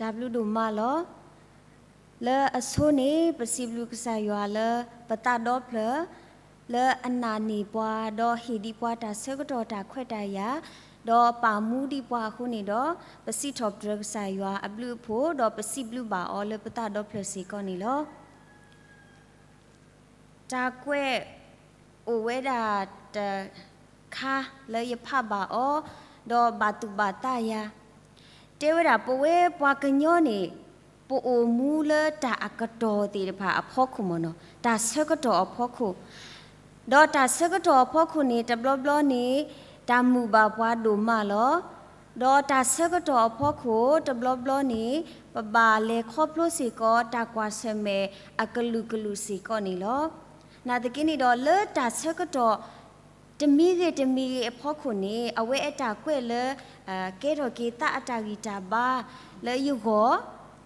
တၢ်ဘျုးဒိၣ်မးလီၤ. လၢအဆိန့ၣ် ပစံးဘျုးကစၢ်ယွၤလၢပသးဒီဖျၢၣ် လၢအနာ်န့ၢ်ပှၤ ဒီးဟ့ၣ်ဒံးပှၤတၢ်ဆၢကတီၢ်တၢ်ခွဲးတၢ်ယာ် ဒီးပာ်မူဒံးပှၤအဃိန့ၣ်ဒီး ပစံးထီၣ်ပတြၢၤကစၢ်ယွၤအဘျုးအဖှိၣ် ဒီးပစံးဘျုးဘၣ်အီၤလၢပသးဒီဖျၢၣ်စ့ၢ်ကီးန့ၣ်လီၤ. တၢ်ကွဲးအိၣ်ဝဲဒၣ်တခါလၢယဖးဘၣ်အီၤ ဒီးဘၣ်သူၣ်ဘၣ်သးယၤ, တဲဝဲဒၣ်ပဝဲပှၤကညီန့ၣ် ပအိၣ်မူလၢတၢ်အကတီၢ်သ့ၣ်တဖၣ်အဖီခိၣ်မ့ၢ်နီၤ, တၢ်ဆၢကတီၢ်အဖီခိၣ်, ဒီးတၢ်ဆၢကတီၢ်အဖီခိၣ်န့ၣ် တဘျီဘျီန့ၣ် တၢ်မုာ်ဘၣ်ပှၤဒိၣ်မးလီၤ. ဒီးတၢ်ဆၢကတီၢ်အဖီခိၣ် တဘျီဘျီန့ၣ် ပဘၣ်လဲၤခီဖျိစ့ၢ်ကီး တၢ်ကွၢ်ဆၢၣ်မဲာ်အကလုာ်ကလုာ်စ့ၢ်ကီးန့ၣ်လီၤ. နာ်သက့န့ၣ်ဒီး လၢတၢ်ဆၢကတီၢ် တမံၤဂ့ၤတမံၤဂ့ၤအဖီခိၣ်န့ၣ် အဝဲအတၢ်ကွဲးလၢ ကဲထီၣ်က့ၤသးအတၢ်ဂံၢ်တၢ်ဘါလၢယဂီၢ်,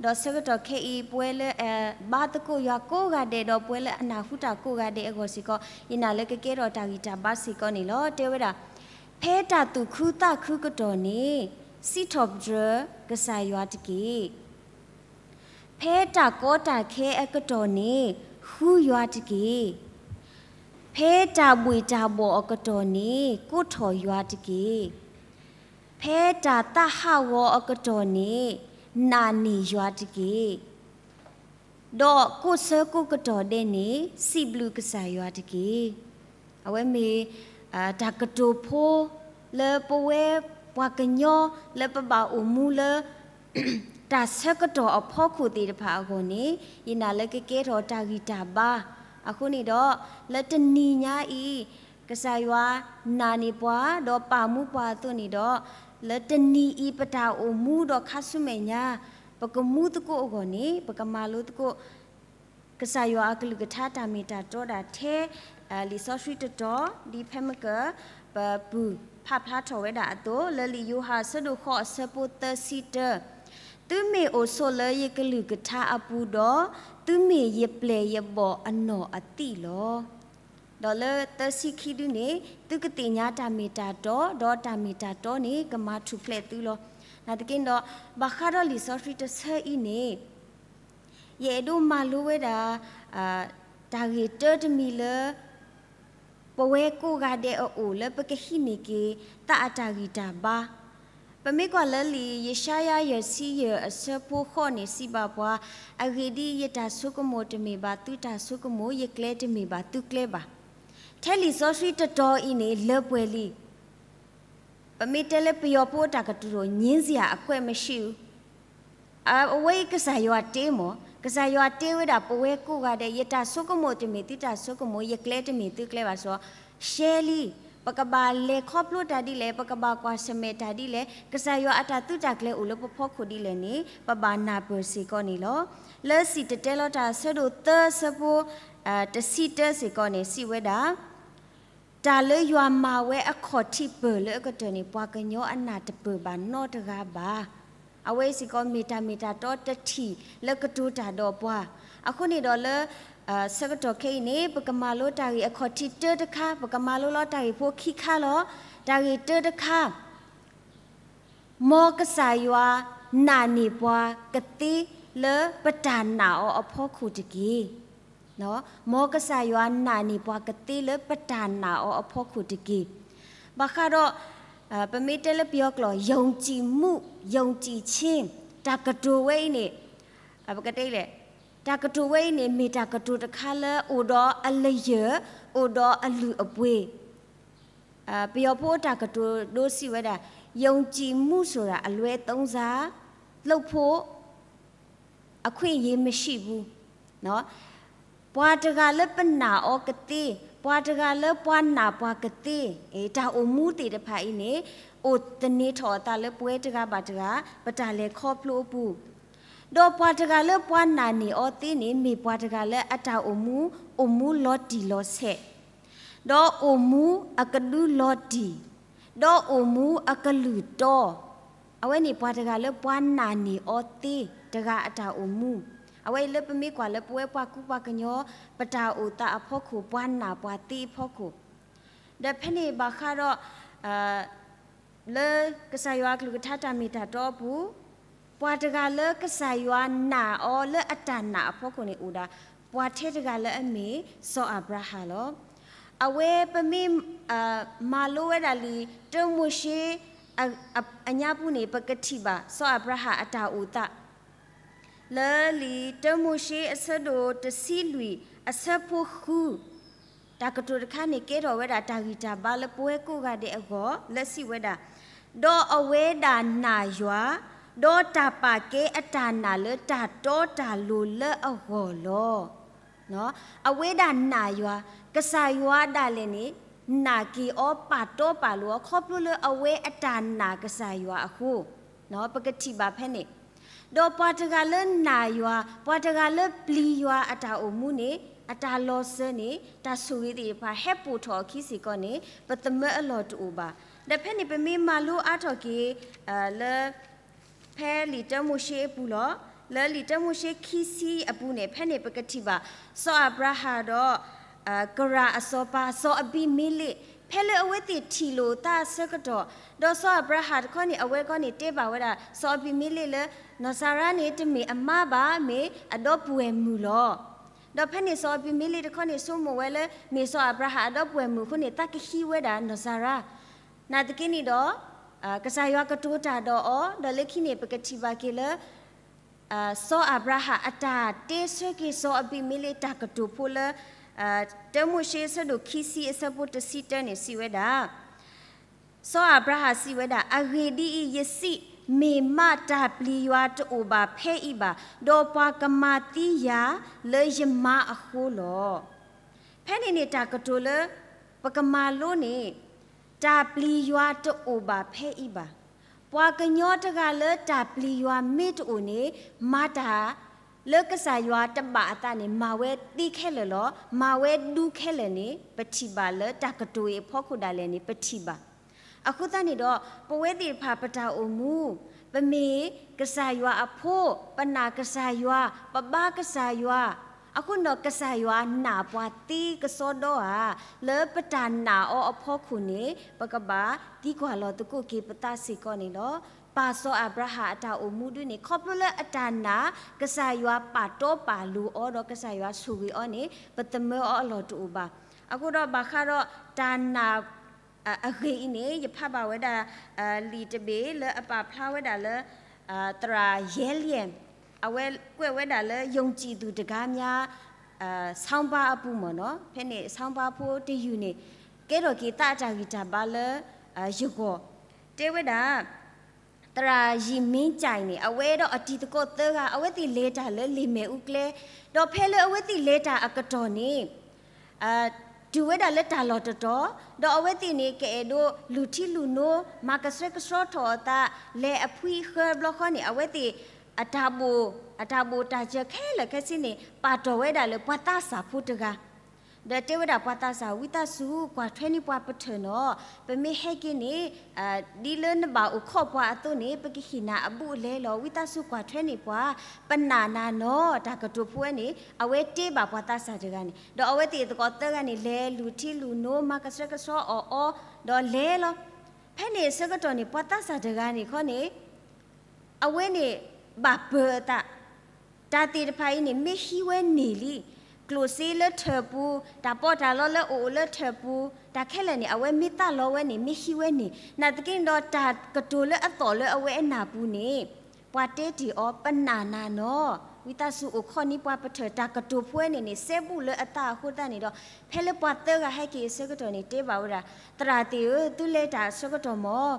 ဒီးဆၢကတီၢ်ခဲအံၤ ပဝဲလၢအဘါသကိးယွၤကိးဂၤဒဲး ဒီးပဝဲလၢအနၢ်ဟူတၢ်ကိးဂၤဒဲးအဂီၢ်စ့ၢ်ကီး ယနာ်လၢကကဲထီၣ်တၢ်ဂံၢ်တၢ်ဘါစ့ၢ်ကီးန့ၣ်လီၤ. တဲဝဲဒၣ် ဖဲတၢ်သူၣ်ခုသးခုကတီၢ်န့ၣ် စံးထီၣ်ပတြၢၤကစၢ်ယွၤတက့ၢ်. ဖဲတၢ်ကီတၢ်ခဲအကတီၢ်န့ၣ် ဃုယွၤတက့ၢ်. ဖဲတၢ်ဘှ့ၣ်တၢ်ဘှီၣ်အကတီၢ်န့ၣ် ကိးထီၣ်ယွၤတက့ၢ်. ဖဲတၢ်သးဟးဂီၤအကတီၢ်န့ၣ် နာ်န့ၢ်ယွၤတက့ၢ်. ဒီးကိးဆၢကိးကတီၢ်ဒဲးန့ၣ် စံးဘျုးကစၢ်ယွၤတက့ၢ်. အဝဲမ့ၢ် တၢ်ကတိၤဖိ လၢပဝဲပှၤကညီ လၢပဘၣ်အိၣ်မူလၢ တၢ်ဆၢကတီၢ်အဖီခိၣ်သ့ၣ်တဖၣ်အဂီၢ်န့ၣ် ယနာ်လၢကကဲထီၣ်တၢ်ဂံၢ်တၢ်ဘါ. အဃိန့ၣ်ဒီး လၢတနံၤညါအံၤ ကစၢ်ယွၤနာ်န့ၢ်ပှၤ ဒီးပာ်မူပှၤအသိးန့ၣ်ဒီး လၢတနံၤအံၤ ပတၢ်အိၣ်မူဒီးခါဆူမဲာ်ညါ ပကမူသကိးအဂီၢ်န့ၣ် ပကမၤလိသကိး ကစၢ်ယွၤအကလုၢ်ကထါတၢ်မ့ၢ်တၢ်တီဒၣ်ထဲ လံာ်စီဆှံတတီၤ ဒ်ဖဲမ့ၢ်က ပပုၢ်ဖးဖျါထီၣ်ဝဲဒၣ်အသိး လၢလံာ်ယိၤဟၣ်အဆၢဒိၣ်ဃိးအဆၢဖိသၢဆံတၢ သုမ့ၢ်အိၣ်ဆိးလၢယကလုၢ်ကထါအပူၤဒီး သုမ့ၢ်ယပျဲၢ်ယဘီၣ်အနီၢ်အသံၣ်လီၤ. ဒီးလၢသၢဆံခံဒုန့ၣ် သုကသ့ၣ်ညါတၢ်မ့ၢ်တၢ်တီ ဒီးတၢ်မ့ၢ်တၢ်တီန့ၣ် ကမၤထူၣ်ဖျဲးသုလီၤ. နာ်သက့ဒီး ဘၣ်ဃးဒီးလံာ်စီဆှံတဆၢအံၤန့ၣ် ယအဲၣ်ဒိးမၤလိဝဲဒၣ် တၢ်ဂ့ၢ်တၢတမံၤလၢ ပဝဲကိးဂၤဒဲးအအိၣ်လၢပကဟံးန့ၢ်က့ၤသးအတၢ်ဂံၢ်တၢ်ဘါ. ပမ့ၢ်ကွၢ်လၢလံာ်ယၡါယၤယဲၢ်ဆံယဲၢ်အဆၢဖိဃိးန့ၣ် စံးဘၣ်ပှၤ, အဂ့ၢ်ဒ်အံၤယတၢ်ဆိကမိၣ်တမ့ၢ်ဘၣ်သုတၢ်ဆိကမိၣ်, ယကျဲတမ့ၢ်ဘၣ်သုကျဲဘၣ်. ထဲလံာ်စီဆှံတတီၤအံၤန့ၣ် လၢပှဲၤလံ. ပမ့ၢ်တဲလၢပယီၤဖိအတၢ်ကတိၤ ငြင်းစရာအခွင့်မရှိဘူး. အဝဲအံၤကစၢ်ယွၤတ့မး, ကစၢ်ယွၤတ့ဝဲဒၣ်ပဝဲကိးဂၤဒဲး ယတၢ်ဆိကမိၣ်တမ့ၢ်သုတၢ်ဆိကမိၣ်, ယကျဲတမ့ၢ်သုကျဲဘၣ်စီၤ, ရှဲလံ. ပကဘၣ်လဲၤခီဖျိတၢ်ဒ်လဲၣ်, ပကဘၣ်ကွၢ်ဆၢၣ်မဲာ်တၢ်ဒ်လဲၣ်, ကစၢ်ယွၤအတၢ်သုးတၢ်ကျဲၤအိၣ်လၢပဖီခိၣ်ဒ်လဲၣ်န့ၣ် ပဘၣ်နၢ်ပၢၢ်စ့ၢ်ကီးန့ၣ်လီၤ. လၢစံၣ်တဲၤတဲလီၤတၢ်အဆၢဒိၣ်သၢအဆၢဖိ တဆံတၢစ့ၢ်ကီးန့ၣ် စံးဝဲဒၣ် တၢ်လၢယွၤမၤဝဲအခီၣ်ထံးပၢၢ်လၢအကတၢၢ်န့ၣ် ပှၤကညီအနၢ်တပၢၢ်ဘၣ်နီတဂၤဘၣ်. အဝဲအံၤစ့ၢ်ကီးမ့ၢ်တၢ်မ့ၢ်တၢ်တီတထံၣ်လၢကတိၤတၢ်ဒီးပှၤ. အဃိန့ၣ်ဒီးလၢ ဆၢကတီၢ်ခဲအံၤန့ၣ် ပကမၤလိတၢ်ဂ့ၢ်အခီၣ်ထံးတၢတခါ, ပကမၤလိလီၤတၢ်ဂ့ၢ်ဖိခံခါလီၤ. တၢ်ဂ့ၢ်တၢတခါ မ်ကစၢ်ယွၤနာ်န့ၢ်ပှၤကသ့လၢပတၢ်နာ်အီၤအဖီခိၣ်တက့ၢ်. မ်ကစၢ်ယွၤနာ်န့ၢ်ပှၤကသ့လၢပတၢ်နာ်အီၤအဖီခိၣ်တက့ၢ်. ဘၣ်ဃးဒီး ပမ့ၢ်တဲလၢပယီၤကျိာ် ယုံကြည်မှု, ယုံကြည်ခြင်း တၢ်ကတိၤဝဲအံၤန့ၣ် ပကတဲလဲၣ်, တၢ်ကတိၤဝဲအံၤန့ၣ် မ့ၢ်တၢ်ကတိၤတခါလၢအိၣ်ဒီးအလယၢၢ်, အိၣ်ဒီးအလုၢ်အပှ့ၤ ပယီၤဖိအတၢ်ကတိၤဒိစံးဝဲဒၣ် ယုံကြည်မှုဆိုတာ အလွဲသုံးစား, လုပ်ဖို့ အခွင့်အရေးမရှိဘူး. ပှၤတဂၤလၢပနာ်အီၤကသ့, ပှၤတဂၤလၢပှၤနာ်ပှၤကသ့, တၢ်အိၣ်မူသ့ၣ်တဖၣ်အံၤန့ၣ် အိၣ်သန့ၤထီၣ်အသးလၢပဝဲတဂၤဘၣ်တဂၤ ပတၢ်လဲၤခီဖျိအပူၤ, ဒီးပှၤတဂၤလၢပှၤနာ်န့ၢ်အီၤသ့န့ၣ် မ့ၢ်ပှၤတဂၤလၢအတၢ်အိၣ်မူ အိၣ်မူလီၤတံၢ်လီၤဆဲး ဒီးအိၣ်မူအကဒုလီၤတံၢ်, ဒီးအိၣ်မူအကလုၢ်တီ, အဝဲန့ၣ်ပှၤတဂၤလၢပှၤနာ်န့ၢ်အီၤသ့တဂၤအတၢ်အိၣ်မူ, အဝဲအံၤလၢပမ့ၢ်ကွၢ်လၢပဝဲပှၤကူပှၤကညီ ပတၢ်အိၣ်သးအဖီခိၣ် ပှၤနာ်ပှၤသ့အဖီခိၣ်, ဒီးဖဲန့ၣ်ဘၣ်ဃးဒီး လၢကစၢ်ယွၤအကလုၢ်ကထါတၢ်မ့ၢ်တၢ်တီအပူၤ ပှၤတဂၤလၢကစၢ်ယွၤနာ်အီၤလၢအတၢ်နာ်အဖီခိၣ်န့ၣ်အိၣ်ဒၣ် ပှၤထဲတဂၤလၢအမ့ၢ်စီၤအၤဘြၤဟၣ်လီၤ. အဝဲပမ့ၢ် မၤလိဝဲဒၣ်လံာ်တၢမိၤၡ့ အညါပူၤန့ၣ် ပကထံၣ်ဘၣ်စီၤအၤဘြၤဟၣ်အတၢ်အိၣ်သး လၢလံာ်တၢမိၤၡ့အဆၢဒိၣ်တဆံလွံၢ် အဆၢဖိဃု တၢ်ကတိၤတခါန့ၣ် ကဲထီၣ်ဝဲဒၣ်တၢ်ဂံၢ်တၢ်ဘါလၢပဝဲကိးဂၤဒဲးအဂီၢ် လၢစံးဝဲဒၣ်, ဒီးအဝဲဒၣ်နာ်ယွၤ, ဒီးတၢ်ပာ်ကဲအတၢ်နာ်လၢတၢ်တီတၢ်လိၤလၢအဂီၢ်လီၤ. အဝဲဒၣ်နာ်ယွၤ, ကစၢ်ယွၤဒၣ်လဲာ်န့ၣ် နာ်က့ၤအီၤ ပာ်တီပာ်လိၤအီၤ ခီဖျိလၢအဝဲအတၢ်နာ်ကစၢ်ယွၤအဃိ ပကထံၣ်ဘၣ်ဖဲန့ၣ်, ဒီးပှၤတဂၤလၢနာ်ယွၤ, ပှၤတဂၤလၢပျံၤယွၤအတၢ်အိၣ်မူန့ၣ် အတၢ်လီၤစၢၤန့ၣ် တၢ်ဆိၣ်ဂ့ၤသ့ၣ်တဖၣ် ဟဲပိာ်ထီၣ်အခံစ့ၢ်ကီးန့ၣ် ပသမၢအလီၢ်တအိၣ်ဘၣ်. ဒီးဖဲန့ၣ်ပမ့ၢ်မၤလိအါထီၣ်က့ၤ လၢ ဖဲလံာ်တၢမိၤၡ့အပူၤလီၤ. လၢလံာ်တၢမိၤၡ့ခံဆံအပူၤန့ၣ် ဖဲန့ၣ်ပကထံၣ်ဘၣ် စီၤအၤဘြၤဟၣ်ဒီး ကရၢ်အစီၤပၤ စီၤအဘံမ့လ့း ဖဲလၢအဝဲသ့ၣ်ထံၣ်လိာ်သးအဆၢကတီၢ်, ဒီးစီၤအၤဘြၤဟၣ်တခီန့ၣ် အဝဲကီန့ၣ်တဲဘၣ်ဝဲဒၣ် စီၤအဘံမ့လ့းလၢ နီၢ်စၤရါန့ၣ် တမ့ၢ်အမါဘၣ် မ့ၢ်အဒီပုၢ်ဝဲၢ်မုၣ်လီၤ. ဒီးဖဲန့ၣ်စီၤအဘံမ့လ့းတခီန့ၣ် ဆိကမိၣ်ဝဲလၢ မ့ၢ်စီၤအၤဘြၤဟၣ်အဒီပုၢ်ဝဲၢ်မုၣ်အဃိန့ၣ် သးကဟံးဝဲဒၣ်နီၢ်စၤရါ နာ်သက့န့ၣ်ဒီး ကစၢ်ယွၤကတိၤတၢ်ဒီးအီၤ, ဒီးလၢခံန့ၣ် ပကထံၣ်ဘၣ်က့ၤလၢ စီၤအၤဘြၤဟၣ်အတၢ်တဲဆၢက့ၤစီၤအဘံမ့လ့းတၢ်ကတိၤဖိလၢ တၢမိၤၡ့အဆၢဒိၣ်ခံဆံအဆၢဖိတဆံတၢန့ၣ် စံးဝဲဒၣ်, စီၤအၤဘြၤဟၣ်စံးဝဲဒၣ်, အဂ့ၢ်ဒ်အံၤ, ယစံး, မ့ၢ်မးတၢ်ပျံၤယွၤတအိၣ်ဘၣ်ဖဲအံၤဘၣ်, ဒီးပှၤကမၤသံယၤလၢယမါအဃိလီၤ. ဖဲန့ၣ်န့ၣ်တၢ်ကတိၤလၢ ပကမၤလိန့ၣ် တၢ်ပျံၤယွၤတအိၣ်ဘၣ်ဖဲအံၤဘၣ်. ပှၤကညီတဂၤလၢတၢ်ပျံၤယွၤမ့ၢ်တအိၣ်န့ၣ် မၤတၢ်လၢကစၢ်ယွၤတဘၣ်အသးန့ၣ် မၤဝဲသ့ခဲလၢာ်လီၤ. မၤဝဲဒူခဲလၢာ်န့ၣ် ပထံၣ်ဘၣ်လၢတၢ်ကတိၤအံၤအဖီခိၣ်ဒၣ်လဲာ်န့ၣ် ပထံၣ်ဘၣ်. အဃိသတးန့ၣ်ဒီး ပဝဲသ့ၣ်တဖၣ်ပတၢ်အိၣ်မူ ပမ့ၢ်ကစၢ်ယွၤအဖိ, ပနာ်ကစၢ်ယွၤ, ပဘါကစၢ်ယွၤ, အဃိန့ၣ်ဒီး ကစၢ်ယွၤနာ်ပှၤသ့ကစီဒီဧါ, လၢပတၢ်နာ်အီၤအဖီခိၣ်န့ၣ် ပကဘၣ်သံကွၢ်လီၤသကိးက့ၤပသးစ့ၢ်ကီးန့ၣ်လီၤ. ပၢ်စီၤအၤဘြၤဟၣ်အတၢ်အိၣ်မူဒ်န့ၣ် ခီဖျိလၢအတၢ်နာ် ကစၢ်ယွၤပာ်တီပာ်လိၤအီၤဒီးကစၢ်ယွၤဆိၣ်ဂ့ၤအီၤန့ၣ် ပသမၢအီၤအလီၢ်တအိၣ်ဘၣ်. အဃိဒီးဘၣ်ဃးဒီးတၢ်နာ် အဂ့ၢ်အံၤန့ၣ် ယဖးဘၣ်ဝဲဒၣ် လံာ်တဘ့ၣ်လၢအပာ်ဖျါဝဲဒၣ်လၢ သရၣ်ယဲလံ, အဝဲကွဲးဝဲဒၣ်လၢ ယုံကြည်သူတဂၤများ ဆောင်းပါး အပူၤမ့ၢ်နီၤ, ဖဲန့ၣ် ဆောင်းပါး ဖိတယုၢ်န့ၣ် ကဲထီၣ်က့ၤသးအတၢ်ဂံၢ်တၢ်ဘါလၢ ယဂီၢ် တဲဝဲဒၣ် သရၣ်ယံာ်မ့ကၠဲးန့ၣ် အဝဲဒီးအတံၤသကိးသၢဂၤ အဝဲသ့ၣ်လဲၤတၢ်လၢလံာ်မဲာ်အူကျဲ, ဒီးဖဲလၢအဝဲသ့ၣ်လဲၤတၢ်အကတီၢ်န့ၣ် တုၤဝဲဒၣ်လၢတၢ်လီၢ်တတီၤ, ဒီးအဝဲသ့ၣ်န့ၣ် ကအဲၣ်ဒိးလူၤထံလူၤနိ မၤကဆှဲကဆှီထီၣ်အသး လဲၤအဖှံအဃၢဘျီဃီန့ၣ် အဝဲသ့ၣ် အတၢ်ဘိၣ် အတၢ်ဘိၣ်တၢ်စၢၤခဲလၢာ်ခဲဆ့န့ၣ် ပာ်တီၢ်ဝဲဒၣ်လၢပှၤသးစၢ်ဖိတဂၤ ဒီးတဲဝဲဒၣ်ပှၤသးစၢ် ဝံသးစူၤ ကွၢ်ထွဲန့ၢ်ပှၤပထၢၣ်နီၤ, ပမ့ၢ်ဟဲက့ၤန့ၣ် ဒ်လၢနဘၣ်အိၣ်ခိးပှၤအသိးန့ၣ် ပကဟ့ၣ်နၤအဘူးအလဲလီၤ. ဝံသးစူၤကွၢ်ထွဲန့ၢ်ပှၤ, ပနာ်နၤနီၤ. တၢ်ကတိၤဖိဝဲန့ၣ် အဝဲတဲဘၣ်ပှၤသးစၢ်တဂၤန့ၣ်, ဒီးအဝဲသ့ၣ်သကိးသၢဂၤန့ၣ် လဲၤလူၤထံလူၤနိ မၤကဆှဲကဆှီအီၣ်အီ ဒီးလဲၤလီၤ. ဖဲန့ၣ်အဆၢကတီၢ်န့ၣ် ပှၤသးစၢ်တဂၤန့ၣ်ခီန့ၣ် အဝဲန့ၣ် ဘၣ်ပၢၤအသး, တၢ်သ့ၣ်တဖၣ်အံၤန့ၣ် မ့ၢ်ဟံးဝဲန့ၢ်လံ, ကျိၣ်စ့လၢထၢၣ်ပူၤ, တၢ်ပီးတၢ်လီလၢအအိၣ်လၢထၢၣ်ပူၤ, တၢ်ခဲလၢာ်န့ၣ် အဝဲမ့ၢ်သးလီဝဲန့ၣ် မ့ၢ်ဟံးဝဲန့ၢ်, နာ်သက့န့ၣ်ဒီး တၢ်ကတိၤလၢအသီၣ်လၢအဝဲအနၢ်ပူၤန့ၣ် ပှၤတဲတ့ၢ်အီၤ ပနာ်နၤနီၤ. ဝံသးစူၤအိၣ်ခိးန့ၢ်ပှၤပထၢၣ် တၢ်ကတိၤဖိဝဲန့ၣ်န့ၣ် စဲဘူးလၢအသးအဃိသတးန့ၣ်ဒီး ဖဲလၢပှၤသၢဂၤဟဲက့ၤအဆၢကတီၢ်န့ၣ် တဲဘၣ်ဝဲဒၣ် သရၣ်သ့ၣ်ဧၢ, သုလဲၤတၢ်အဆၢကတီၢ်မ့ၢ်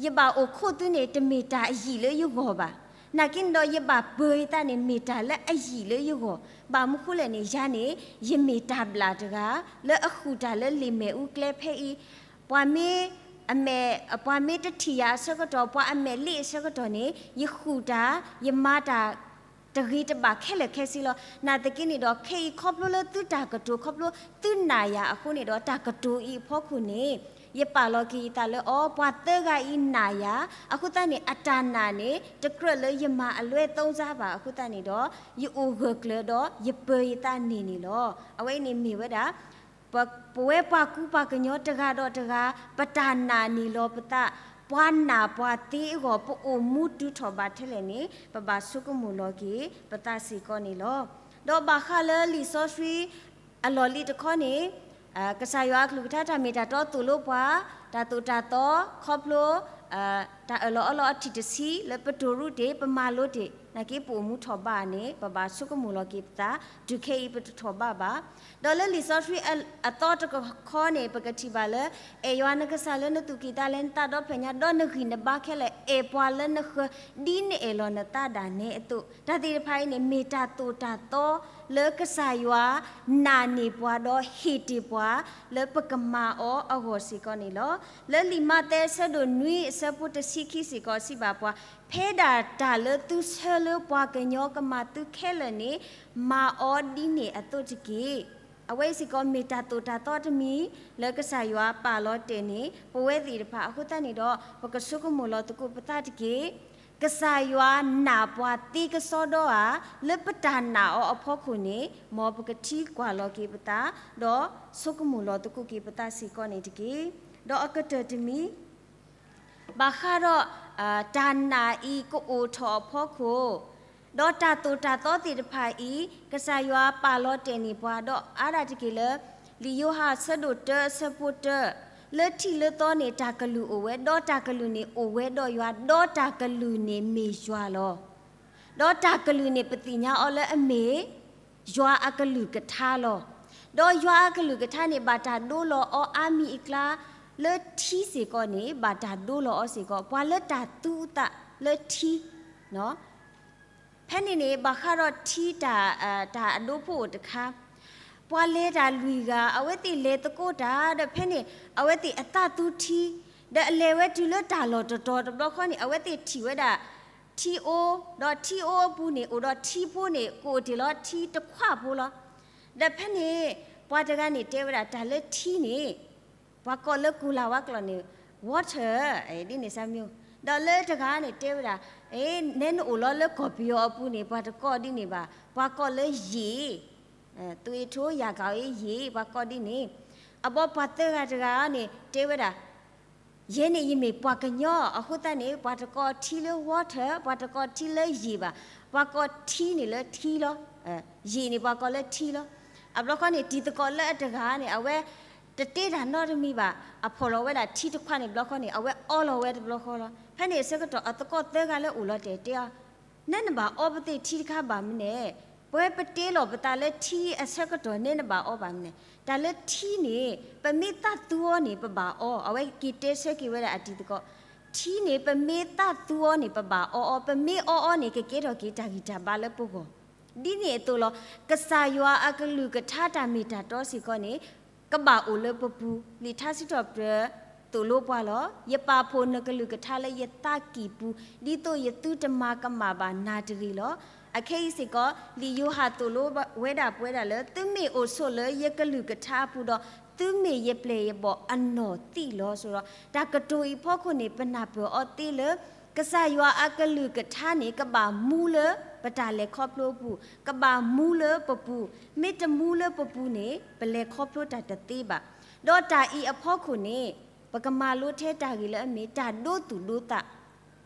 ယဘၣ်အိၣ်ခိးသုန့ၣ် တမ့ၢ်တၢ်အယံာ်လၢယဂီၢ်ဘၣ်. နာ်က့န့ၣ်ဒီး ယဘၣ်ပၢၤယသးန့ၣ် မ့ၢ်တၢ်လၢအယံာ်လၢယဂီၢ်. ဘၣ်မနုၤဃိလဲၣ်န့ၣ် ယၤန့ၣ် ယမ့ၢ်တၢ်ဘျၣ်တဂၤ လၢအဃုာ်တၢ်လၢလံာ်မဲာ်အူကျဲဖဲအံၤ, ပှၤမ့ၢ်အမဲာ်, ပှၤမ့ၢ်တထံၣ်ယၤအဆၢကတီၢ်, ပှၤအမဲာ်လ့အဆၢကတီၢ်န့ၣ် ယဃုာ်တၢ်, ယမၤတၢ် တဂ့ၤတဘၣ်ခဲလၢာ်ခဲဆ့လီၤ. နာ်သက့န့ၣ်ဒီး ခဲအံၤခီဖျိလၢသုတၢ်ကတိၤ ခီဖျိသုနာ်ယၤအဃိန့ၣ်ဒီး တၢ်ကတိၤအံၤအဖီခိၣ်န့ၣ် ယပာ်လီၤက့ၤယသးလၢအီၤ, ပှၤသၢဂၤအံၤနာ်ယၤ, အဃိသတးန့ၣ် အတၢ်နာ်န့ၣ် တကြၢးလၢယမၤအလွဲသုံးစားဘၣ်. အဃိသတးန့ၣ်ဒီး ယအိၣ်ဂၢၢ်ကျၢၤဒီး ယပၢၤယသးန့ၢ်န့ၣ်လီၤ. အဝဲအံၤန့ၣ်မ့ၢ်ဝဲဒၣ် ပဝဲပှၤကူပှၤကညီတဂၤဒီးတဂၤ ပတၢ်နာ်န့ၢ်လီၤပသး ပှၤနာ်ပှၤသ့အဂီၢ် ပအိၣ်မူတုၤထီၣ်ဘးထဲလဲၣ်န့ၣ် ပဘၣ်ဆိကမိၣ်လီၤက့ၤပသးစ့ၢ်ကီးန့ၣ်လီၤ. ဒီးဘၣ်ဃးလၢလံာ်စီဆှံ အလီၢ်လံၤတခီန့ၣ် ကစၢ်ယွၤအကလုၢ်ကထါတၢ်မ့ၢ်တၢ်တီသိၣ်လိပှၤ, တၢ်သိၣ်တၢ်သီ ခီဖျိ တၢ်အၢၣ်လီၤအီလီၤအထံၣ်တဆံ လၢပတိၢ်ရူးတ့ၢ် ပမၤလိတ့ၢ် နာ်က့ ပအိၣ်မူထီၣ်ဘးန့ၣ် ပဘၣ်ဆိကမိၣ်လီၤက့ၤပသး, တုၤခဲအံၤပတထီၣ်ဘးဘၣ်. ဒီးလၢလံာ်စီဆှံအသီတခီန့ၣ် ပကထံၣ်ဘၣ်လၢ အဲၣ်ယွၤနကစၢ်လၢနသူၣ်ကံၢ်သးလဲ နသးဒီဖျၢၣ်ညါ ဒီးနဂံၢ်နဘါခဲလၢာ် အဲၣ်ပှၤလၢနဃၢၤ ဒ်နအဲၣ်လီၤနသးဒၣ်နဲအသိး, တၢ်သ့ၣ်တဖၣ်အံၤန့ၣ် မ့ၢ်တၢ်သိၣ်တၢ်သီ လၢကစၢ်ယွၤနာ်န့ၢ်ပှၤဒီးဟ့ၣ်တ့ၢ်ပှၤ လၢပကမၤအီၤအဂီၢ်စ့ၢ်ကီးန့ၣ်လီၤ. လၢလံာ်မးသဲအဆၢဒိၣ်နွံအဆၢဖိတဆံခံစ့ၢ်ကီးစံးဘၣ်ပှၤ, ဖဲဒၣ်တၢ်လၢသုဆၢလၢပှၤကညီကမၤသုခဲလၢာ်န့ၣ် မၤအီၤဒ်န့ၣ်အသိးတက့ၢ်. အဝဲအံၤစ့ၢ်ကီးမ့ၢ်တၢ်သိၣ်တၢ်သီတမံၤ လၢကစၢ်ယွၤပာ်လီၤတဲာ်န့ၢ် ပဝဲသ့ၣ်တဖၣ် အဃိသတးန့ၣ်ဒီး ပကဆိကမိၣ်လီၤသကိးပသးတက့ၢ်. ကစၢ်ယွၤနာ်ပှၤသ့ကစီဒီဧါ, လၢပတၢ်နာ်အီၤအဖီခိၣ်န့ၣ် မ်ပကထံကွၢ်လီၤက့ၤပသး, ဒီးဆိကမိၣ်လီၤသကိးက့ၤပသးစ့ၢ်ကီးန့ၣ်တက့ၢ်. ဒီးအကတၢၢ်တမံၤ ဘၣ်ဃးဒီး တၢ်နာ်အံၤကအိၣ်ထီၣ်အဖီခိၣ်, ဒီးတၢ်သိၣ်တၢ်သီသ့ၣ်တဖၣ်အံၤ ကစၢ်ယွၤပာ်လီၤတဲာ်န့ၢ်ပှၤ ဒီးအါဒၣ်တက့ၢ်လၢ လံာ်ယိၤဟၣ်အဆၢဒိၣ်တၢအဆၢဖိတၢ, လၢထံးလၢသီန့ၣ် တၢ်ကလုၢ်အိၣ်ဝဲ, ဒီးတၢ်ကလုၢ်န့ၣ်အိၣ်ဝဲဒီးယွၤ, ဒီးတၢ်ကလုၢ်န့ၣ်မ့ၢ်ယွၤလီၤ. ဒီးတၢ်ကလုၢ်န့ၣ် ပသ့ၣ်ညါအီၤလၢအမ့ၢ် ယွၤအကလုၢ်ကထါလီၤ. ဒီးယွၤအကလုၢ်ကထါန့ၣ် ဘၣ်တၢ်ဒိလီၤအီၤအါမံၤအကျါ လၢထံစ့ၢ်ကီးန့ၣ် ဘၣ်တၢ်ဒိလီၤအီၤစ့ၢ်ကီး, ပှၤလၢတၢ်သူအသးလၢထံ ဖဲန့ၣ်န့ၣ် ဘၣ်ဃးဒီးထံတၢ် တၢ်အဒိဖိအိၣ်တခါ, ပှၤလဲၤတၢ်လွံၢ်ဂၤ အဝဲသ့ၣ်လဲၤသကိးတၢ် ဒီးဖဲန့ၣ် အဝဲသ့ၣ်အသးသူထံ, ဒီးအလဲၤဝဲတုၤလၢတၢ်လီၢ်တတီၤတဘျီဃီန့ၣ် အဝဲသ့ၣ်ထံၣ်ဝဲဒၣ် ထံအိ, ဒီးထံအိအပူၤန့ၣ် အိၣ်ဒီးထံဖိန့ၣ် ကအိၣ်တ့ၢ်လီၤထံတခွးဖိလီၤ. ဒီးဖဲန့ၣ် ပှၤတဂၤန့ၣ်တဲဝဲဒၣ် တၢ်လၢထံန့ၣ် ပှၤကိးလၢကူလၤဝါကျိာ်န့ၣ် water ဒ်န့ၣ်စၢ်မံၤ, ဒီးလၢတဂၤန့ၣ်တဲဝဲဒၣ် နဲနအိၣ်လီၤလၢကီၢ်ပယီၤအပူၤန့ၣ် ပှၤတကိးဒ်န့ၣ်ဘၣ်, ပှၤကိးလၢယံာ်, သွေးထိုး ရာဂေါ်အရေး ပှၤကိးဒ်န့ၣ်, အဘီပှၤသၢဂၤတဂၤန့ၣ် တဲဝဲဒၣ် ယဲန့ၣ် ယမ့ၢ်ပှၤကညီ အဃိသတးန့ၣ် ပှၤတကိးထံလၢ water, ပှၤတကိးထံလၢယံာ်ဘၣ်, ပှၤကိးထံန့ၣ်လၢထံလီၤ. ယံာ်န့ၣ် ပှၤကိးလၢထံလီၤ. အဘျီဃီန့ၣ် တံၤသကိးလၢအတဂၤန့ၣ် အဝဲတတ့တၢ်နီတမံၤဘၣ်, အဖီၣ်လီၤဝဲဒၣ်ထံတခွးန့ၣ်ဘျီဃီန့ၣ် အဝဲအီလီၤဝဲတဘျီဃီလီၤ. ဖဲန့ၣ်အဆၢကတီၢ် အသကိးသၢဂၤလၢအိၣ်လီၤတဲာ်တဲအီၤ, နဲနဘၣ်အီပသ့ၣ်ထံတခါဘၣ်မနုၤလဲၣ်, ပဝဲပတ့လီၤပသးလၢထံအဆၢကတီၢ် နဲနဘၣ်အီဘၣ်မနုၤလဲၣ်. တၢ်လၢထံန့ၣ် ပမ့ၢ်သးသူအီၤန့ၣ် ပဘၣ်အီ, အဝဲက့ၤတဲဆၢက့ၤဝဲဒၣ်အတံၤသကိး, ထံန့ၣ် ပမ့ၢ်သးသူအီၤန့ၣ် ပဘၣ်အီအီ, ပမ့ၢ်အီအီန့ၣ် ကကဲထီၣ်က့ၤတၢ်ဂံၢ်တၢ်ဘါလၢပဂီၢ် ဒ်န့ၣ်အသိးလီၤ. ကစၢ်ယွၤအကလုၢ်ကထါတၢ်မ့ၢ်တၢ်တီစ့ၢ်ကီးန့ၣ် ကဘၣ်အိၣ်လၢပပူၤ, လံာ်ထါစံးထီၣ်ပတြၢၤသိၣ်လိပှၤလီၤ. ယပာ်ဖှိၣ်နကလုၢ်ကထါလၢယသးကံၢ်ပူၤ, ဒ်သိးယသုတမၤကမၣ်ဘၣ်နၤတဂ့ၤလီၤ. အခဲအံၤစ့ၢ်ကီး လံာ်ယိၤဟၣ်သိၣ်လိဝဲဒၣ်ပဝဲဒၣ်လၢ သုမ့ၢ်အိၣ်ဆိးလၢယကလုၢ်ကထါအပူၤဒီး သုမ့ၢ်ယပျဲၢ်ယဘီၣ်အနီၢ်သံၣ်လီၤ. ဆိုတော့ တၢ်ကတိၤအံၤဖီခိၣ်န့ၣ် ပနၢ်ပၢၢ်အီၤသ့လၢ ကစၢ်ယွၤအကလုၢ်ကထါန့ၣ် ကဘၣ်မူလၢပတၢ်လဲၤခီဖျိအပူၤ, ကဘၣ်မူလၢပပူၤ, မ့ၢ်တမူလၢပပူၤန့ၣ် ပလဲၤခီဖျိတၢ်တသ့ဘၣ်. ဒီးတၢ်အံၤအဖီခိၣ်န့ၣ် ပကမၤလိထဲတၢ်ဂ့ၢ်လၢအမ့ၢ်တၢ်ဒိသူၣ်ဒိသး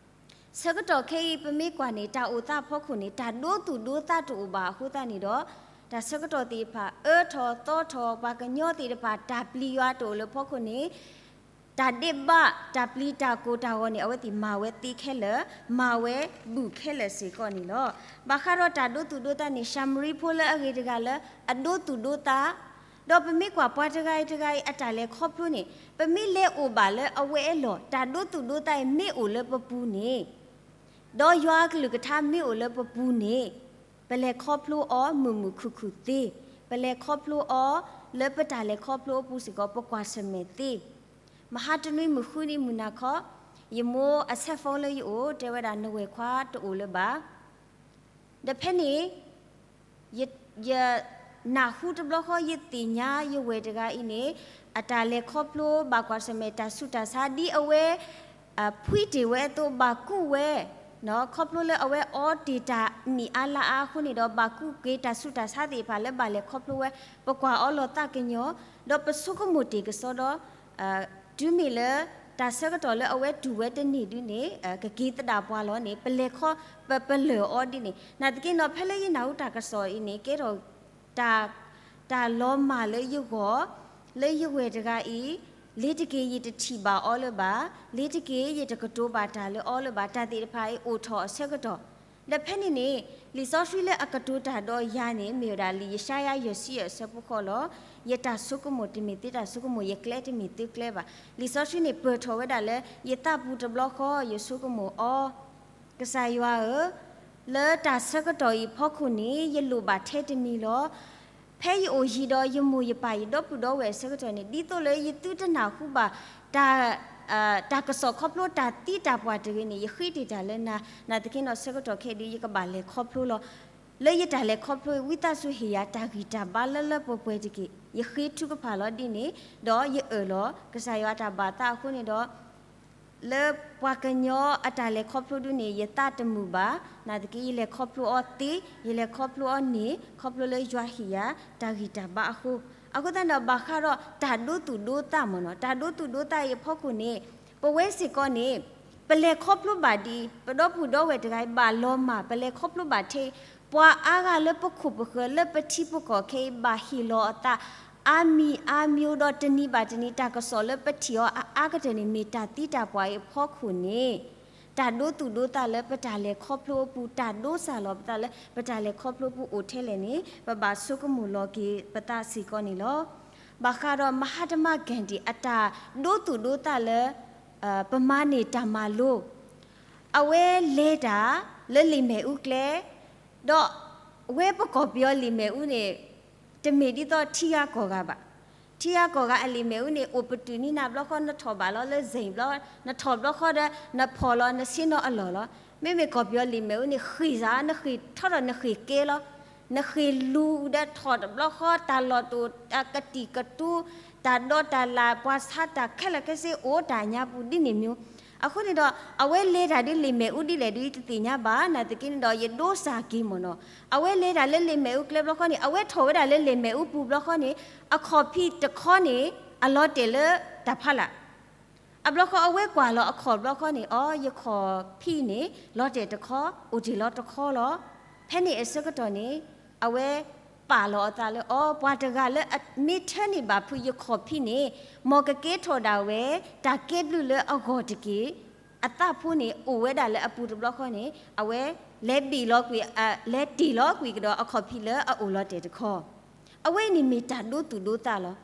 ဆၢကတီၢ်ခဲအံၤ ပမ့ၢ်ကွၢ်န့ၣ် တၢ်အိၣ်သးအဖီခိၣ်န့ၣ် တၢ်ဒိသူၣ်ဒိသးတအိၣ်ဘၣ်အဃိသတးန့ၣ်ဒီး တၢ်ဆၢကတီၢ်သ့ၣ်တဖၣ် အၢထီၣ်သီထီၣ် ပှၤကညီသ့ၣ်တဖၣ် တၢ်ပျံၤယွၤတအိၣ်လၢဖီခိၣ်န့ၣ် တၢ်ဒ့းဘး တၢ်ပျံၤတၢ်ကိၢ်တၢ်ဂီၤန့ၣ် အဝဲသ့ၣ်မၤဝဲသ့ခဲလၢာ်, မၤဝဲဘူးခဲလၢာ်စ့ၢ်ကီးန့ၣ်လီၤ. ဘၣ်ဃးဒီးတၢ်ဒိသူၣ်ဒိသးန့ၣ် ၡၤမရံဖိလၢအဂ့ၤတဂၤလၢအဒိသူၣ်ဒိသး ဒီးပမ့ၢ်ကွၢ်ပှၤတဂၤအံၤတဂၤအံၤအတၢ်လဲၤခီဖျိန့ၣ် ပမ့ၢ်လဲၤအိၣ်ဘၣ်လၢအဝဲအလီၢ် တၢ်ဒိသူၣ်ဒိသးအံၤမ့ၢ်အိၣ်လၢပပူၤန့ၣ် ဒီးယွၤအကလုၢ်ကထါမ့ၢ်အိၣ်လၢပပူၤန့ၣ် ပလဲၤခီဖျိအီၤမုာ်မုာ်ခုၣ်ခုၣ်သ့, ပလဲၤခီဖျိအီၤလၢပတၢ်လဲၤခီဖျိအပူၤစ့ၢ်ကီး ပကွၢ်ဆၢၣ်မဲာ်သ့. မဟါတနွံမုၢ်ဃုနံၤမုၢ်နၤခီ ယမိၢ်အဆဲးဖိလၢယအိၣ် တဲဝဲဒၣ်နဝဲၢ်ခွါတအိၣ်လၢၤဘၣ် ဒီးဖဲန့ၣ် ယ ယနၢ်ဟူတဘျီဃီ ယသ့ၣ်ညါယဝဲၢ်တဂၤအံၤန့ၣ် အတၢ်လဲၤခီဖျိဘၣ်ကွၢ်ဆၢၣ်မဲာ်တၢ်ဆူးတၢ်ဆါ ဒ်အဝဲ ဖှံတ့ၢ်ဝဲအသိး ဘၣ်ကူးဝဲ ခီဖျိလၢအဝဲအီတ့ၢ်တၢ်နံၣ်အါလါအါအဃိန့ၣ်ဒီး ဘၣ်ကူးက့ၤတၢ်ဆူးတၢ်ဆါသ့ၣ်တဖၣ်လၢဘၣ်လဲၤခီဖျိဝဲ ပကွၢ်အီၤလီၤသးကညီၤ ဒီးပဆိကမိၣ်တ့ၢ်ကစီဒီ တုၤမ့ၢ်လၢ တၢ်ဆၢကတီၢ်လၢအဝဲတူၢ်ဝဲတန့ၢ်ဒုန့ၣ် ကက့ၤသဒၣ်ပှၤလီၤန့ၣ် ပလဲၤခီ ပ ပလၢၢ်အီၤဒ်န့ၣ် နာ်သက့ဒီး ဖဲလၢယနၢ်ဟူတၢ်ကစီၣ်အံၤန့ၣ် ကဲထီၣ် တၢ် တၢ်လီၤမၢ်လၢယဂီၢ် လၢယဝဲၢ်တဂၤအံၤ လ့ၤတက့ၤယတထံၣ်ဘၣ်အီၤလၢၤဘၣ်, လ့ၤတက့ၤယတကတိၤဘၣ်တၢ်လၢအီၤလၢၤဘၣ်, တၢ်သ့ၣ်တဖၣ်အံၤအိၣ်ထီၣ်အဆၢကတီၢ် ဒီးဖဲန့ၣ်န့ၣ် လံာ်စီဆှံလၢအကတိၤတၢ်ဒီးယၤန့ၣ် မ့ၢ်ဝဲဒၣ်လံာ်ယၡါယၤယဲၢ်ဆံယဲၢ်အဆၢဖိဃိးလီၤ. ယတၢ်ဆိကမိၣ်တမ့ၢ်သုတၢ်ဆိကမိၣ်, ယကျဲတမ့ၢ်သုကျဲဘၣ်. လံာ်စီဆှံန့ၣ်ပၢၢ်ထီၣ်ဝဲဒၣ်လၢ ယသးပူၤတဘျီဃီ ယဆိကမိၣ်အီၤ, ကစၢ်ယွၤဧၢ, လၢတၢ်ဆၢကတီၢ်အံၤအဖီခိၣ်န့ၣ် ယလိၣ်ဘၣ်ထဲတမံၤလီၤ. ဖဲယအိၣ်ယံၤဒီးယမိၢ်ယပၢ်ယဒီပုၢ်ဒီဝဲၢ်အဆၢကတီၢ်န့ၣ် ဒ်သိးလၢယသုတနၢ်ဟူဘၣ် တၢ် တၢ်ကစီၣ်ခီဖျိတၢ်သံတၢ်ပှၢ်တဂ့ၤန့ၣ် ယဃ့တ့ၢ်တၢ်လၢနၤ, နာ်သက့ဒီးဆၢကတီၢ်ခဲအံၤဒု ယကဘၣ်လဲၤခီဖျိလီၤ. လၢယတၢ်လဲၤခီဖျိ ဝံသးစူၤဟ့ၣ်ယၤတၢ်ဂံၢ်တၢ်ဘါလၢလၢပှဲၤပှဲၤတက့ၢ်. ယဃ့ထုကဖၣ်လီၤဒ်န့ၣ် ဒီးယအၢၣ်လီၤ ကစၢ်ယွၤတၢ်ဘၣ်သးအဃိန့ၣ်ဒီး လၢပှၤကညီအတၢ်လဲၤခီဖျိဒုန့ၣ် ယသးတမုာ်ဘၣ်, နာ်သက့ယလဲၤခီဖျိအီၤသ့, ယလဲၤခီဖျိအီၤန့ၣ် ခီဖျိလၢယွၤဟ့ၣ်ယၤ တၢ်ဂံၢ်တၢ်ဘါအဃိ, အဃိသတးဒီး ဘၣ်ဃးဒီးတၢ်ဒိသူၣ်ဒိသးမ့ၢ်နီၤ, တၢ်ဒိသူၣ်ဒိသးအံၤအဖီခိၣ်န့ၣ် ပဝဲစ့ၢ်ကီးန့ၣ် ပလဲၤခီဖျိဘၣ်ဒံး ပဒီပုၢ်ဒီဝဲၢ်တဂၤအံၤ ဘၣ်လီၤမၢ် ပလဲၤခီဖျိဘၣ်ထဲအံၤ ပှၤအါဂၤလၢပခိၣ်ပဃၢၤလၢပထံပကီၢ်ခဲအံၤ ဘၣ်ဟ့ၣ်လီၤအသး အါမံၤအါမံၤဒီး တနံၤဘၣ်တနံၤ တၢ်ကစီၣ်လၢပထံၣ်အီၤအါအါကတၢၢ်န့ၣ် မ့ၢ်တၢ်သံတၢ်ပှၢ်အံၤအဖီခိၣ်န့ၣ် တၢ်ဒိသူၣ်ဒိသးလၢပတၢ်လဲၤခီဖျိအပူၤ တၢ်ဒိစၢ်လီၤပသးလၢပတၢ်လဲၤခီဖျိအပူၤအိၣ်ထဲလဲၣ်န့ၣ် ပဘၣ်ဆိကမိၣ်လီၤက့ၤပသးစ့ၢ်ကီးန့ၣ်လီၤ. ဘၣ်ဃးဒီး မဟါတမါ Gandhi အတၢ်ဒိသူၣ်ဒိသးလၢ ပမၤန့ၢ်တၢ်မၤလိ အဝဲလဲၤတၢ်လၢလံာ်မ့ၣ်အူကျဲ ဒီးဝဲပကီၢ်ပယီၤလံာ်မ့ၣ်အူန့ၣ် တမ့ၢ်ဒ်သိးထံဂၤကီၢ်ဂၤဘၣ်. ထံဂၤကီၢ်ဂၤအလံာ်မ့ၣ်အူန့ၣ် အိၣ်ပတုာ်န့ၢ်နၤဘျီဃီ နထီၣ်ဘၣ်လီၤလၢ Xerox ဘျီ နထီၣ်ဘျီဃီဒီး နဖီၣ်လီၤ နဆ့ၣ်နီၤအလီၢ်လီၤ. မ့မ့ၢ်ကီၢ်ပယီၤလံာ်မ့ၣ်အူန့ၣ် ဃ့ၢ်စး နဃ့ၢ်ထီၣ်ဒီးနဃ့ၢ်ကဲလီၤ. နဃ့ၢ်လူၤဒီးထီၣ်တဘျီဃီ တၢ်လီၢ်တအိၣ် တၢ်ကတံာ်ကတူာ် တၢ်ဒီးတၢ်လၢ် ပှၤဆါတၢ်ခဲလၢာ်ခဲဆ့အိၣ်တၢ်ညါပူၤဒ်န့ၣ်မ့ၢ် အဃိန့ၣ်ဒီး အဝဲလဲၤတၢ်ဒ်လံာ်မ့ၣ်အူဒ်လဲၣ်ဒ်တသ့ၣ်ညါဘၣ် နာ်သက့န့ၣ်ဒီး ယဒိစၢ်က့ၤမ့ၢ်နီၤ. အဝဲလဲၤတၢ်လၢလံာ်မ့ၣ်အူကျဲဘျီဃီန့ၣ် အဝဲထီၣ်ဝဲဒၣ်လၢလံာ်မ့ၣ်အူပူၤဘျီဃီန့ၣ် အခီၣ်ဖံးတခီန့ၣ် အလီၤတဲာ်လၢတၢ်ဖီလာ် အဘျီဃီအဝဲကွၢ်လီၤအခီၣ်ဘျီဃီန့ၣ် အီ ယခီၣ်ဖံးန့ၣ် လီၤတဲာ်တခီ အိၣ်တ့ၢ်လီၤတခီလီၤ. ဖဲန့ၣ်အဆၢကတီၢ်န့ၣ် အဝဲပာ်လီၤအသးလၢ အီ ပှၤတဂၤလၢမ့ၢ်ထၢန့ၢ်ဘၣ်ဖုးယခီၣ်ဖံးန့ၣ် မ်ကကဲထီၣ်ဒၣ်ဝဲ တၢ်ကဲဘျုးလၢအဂီၢ်တက့ၢ်. အသးဖိန့ၣ် အိၣ်ဝဲဒၣ်လၢအပူၤတဘျီဃီန့ၣ် အဝဲလဲၤဘ့ၣ်လီၤကွံာ် လဲၤတ့ၢ်လီၤကွံာ်ကဒီးအခီၣ်ဖံးလၢအအိၣ်လီၤတဲာ်တခီ အဝဲအံၤန့ၣ်မ့ၢ်တၢ်ဒိသူၣ်ဒိသးလီၤ.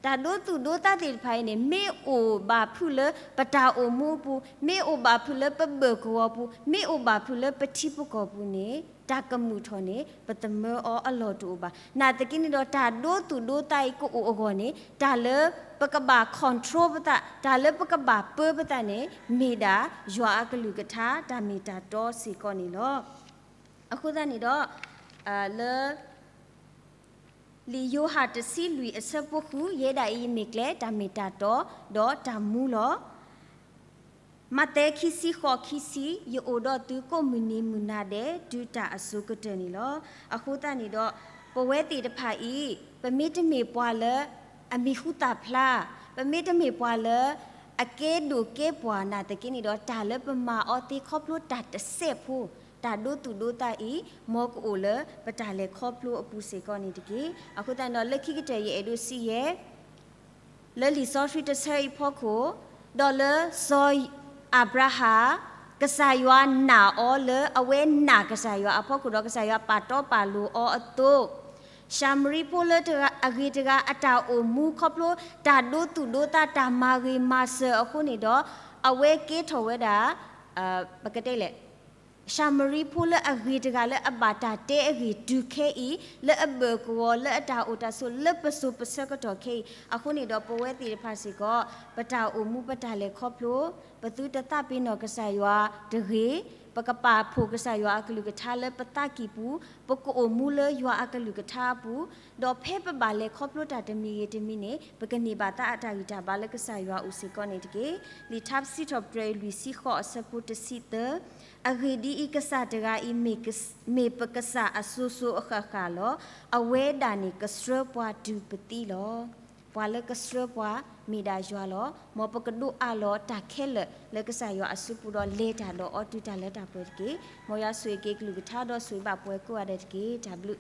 တၢ်ဒိသူၣ်ဒိသးသ့ၣ်တဖၣ်အံၤန့ၣ် မ့ၢ်အိၣ်ဘၣ်ဖုးလၢပတၢ်အိၣ်မူအပူၤ, မ့ၢ်အိၣ်ဘၣ်ဖုးလၢပဘၢၣ်ကဝီၤပူၤ, မ့ၢ်အိၣ်ဘၣ်ဖုးလၢပထံပကီၢ်ပူၤန့ၣ် တၢ်ကမုာ်ထီၣ်န့ၣ် ပသမၢအီၤအလီၢ်တအိၣ်ဘၣ်. နာ်သက့န့ၣ်ဒီး တၢ်ဒိသူၣ်ဒိသးအံၤကအိၣ်အဂီၢ်န့ၣ် တၢ်လၢပကဘၣ် control ပသး, တၢ်လၢပကဘၣ်ပၢပသးန့ၣ် မ့ၢ်ဒၣ်ယွၤအကလုၢ်ကထါ တၢ်မ့ၢ်တၢ်တီစ့ၢ်ကီးန့ၣ်လီၤ. အဃိသတးန့ၣ်ဒီး လၢ လံာ်ယိၤဟၣ်တဆံလွံၢ်အဆၢဖိဃု ယဲဒၣ်အံၤယမ့ၢ်ကျဲ တၢ်မ့ၢ်တၢ်တီ ဒီးတၢ်မူလီၤ. မးသဲခံဆံဃိးခံဆံ ယအိၣ်ဒီးသုကိးမုၢ်နံၤမုၢ်နၤဒဲး တုၤတၢ်အစိၤကတၢၢ်န့ၣ်လီၤ. အဃိသတးန့ၣ်ဒီး ပဝဲသ့ၣ်တဖၣ်အံၤ ပမ့တမ့ၢ်ပှၤလၢ အမံၤဟူသၣ်ဖျါ, ပမ့တမ့ၢ်ပှၤလၢ အကဲဒိၣ်ကဲပှၢ်နာ်သက့န့ၣ်ဒီး တၢ်လၢပမၤအီၤသ့ခီဖျိတၢ်တစဲးဖိ တၢ်ဒိသူၣ်ဒိသးအံၤ မ်ကအိၣ်လၢပတၢ်လဲၤခီဖျိအပူၤစ့ၢ်ကီးန့ၣ်တက့ၢ်. အဃိသတးန့ၣ်ဒီး လၢခံကတၢၢ်ယအဲၣ်ဒိးစံးယဲ လၢလံာ်စီဆှံတဆၢအံၤဖီခိၣ်, ဒီးလၢစီၤအၤဘြၤဟၣ် ကစၢ်ယွၤနာ်အီၤလၢအဝဲနာ်ကစၢ်ယွၤအဖီခိၣ်ဒီး ကစၢ်ယွၤပာ်တီပာ်လိၤအီၤအသိး, ၡၤမရံဖိလၢအဂ့ၤတဂၤအတၢ်အိၣ်မူခီဖျိ တၢ်ဒိသူၣ်ဒိသးတၢ်မၤဂ့ၤမၤစၢၤအဃိန့ၣ်ဒီး အဝဲကဲထီၣ်ဝဲဒၣ် ပကတဲလဲၣ် ၡၤမရံဖိလၢအဂ့ၤတဂၤလၢအဘၣ်တၢ်တဲအဂ့ၢ်တုၤခဲအံၤ လၢအဘၢၣ်ကဝီၤလၢအတၢ်အိၣ်တၢ်ဆိးလၢပစိၤပဆၢကတီၢ်ခဲအံၤ အဃိန့ၣ်ဒီး ပဝဲသ့ၣ်တဖၣ်စ့ၢ်ကီး ပတၢ်အိၣ်မူပတၢ်လဲၤခီဖျိ ပသုတသးပ့ၤနီၣ်ကစၢ်ယွၤတဂ့ၤ, ပကပာ်ဖှိၣ်ကစၢ်ယွၤအကလုၢ်ကထါလၢပသးကံၢ်ပူၤ, ပကအိၣ်မူလၢယွၤအကလုၢ်ကထါအပူၤ, ဒီးဖဲပဘၣ်လဲၤခီဖျိတၢ်တမံၤဂ့ၤတမံၤန့ၣ် ပကန့ၢ်ဘၣ်သးအတၢ်ဂံၢ်တၢ်ဘါလၢကစၢ်ယွၤအအိၣ်စ့ၢ်ကီးန့ၣ်တက့ၢ်. လံာ်ထါစံးထီၣ်ပတြၢၤလွံၢ်ဆံဃိးအဆၢဖိတဆံသၢ, အဂ့ၢ်ဒ်အံၤ, ကစၢ်တဂၤအံၤ မ့ၢ်ပကစၢ်အစိၤစိၤအဃၣ်ဃၣ်လီၤ. အဝဲဒၣ်န့ၣ်ကဆှၢပှၤတုၤပသံလီၤ. ပှၤလၢကဆှၢပှၤ မ့ၢ်ဒၣ်ယွၤလီၤ. မ်ပကဒိးအးလီၤတၢ်ခဲလၢာ်လၢကစၢ်ယွၤအစုပူၤဒီးလဲၤတၢ်ဒီးအီၤတုၤတၢ်လၢတၢ်ပှဲၤတက့ၢ်. မ်ယွၤဆိၣ်ဂ့ၤက့ၤကလုၢ်ကထါဒီးဆိၣ်ဂ့ၤဘၣ်ပှၤကိးဂၤဒဲးတက့ၢ်. တၢ်ဘျုး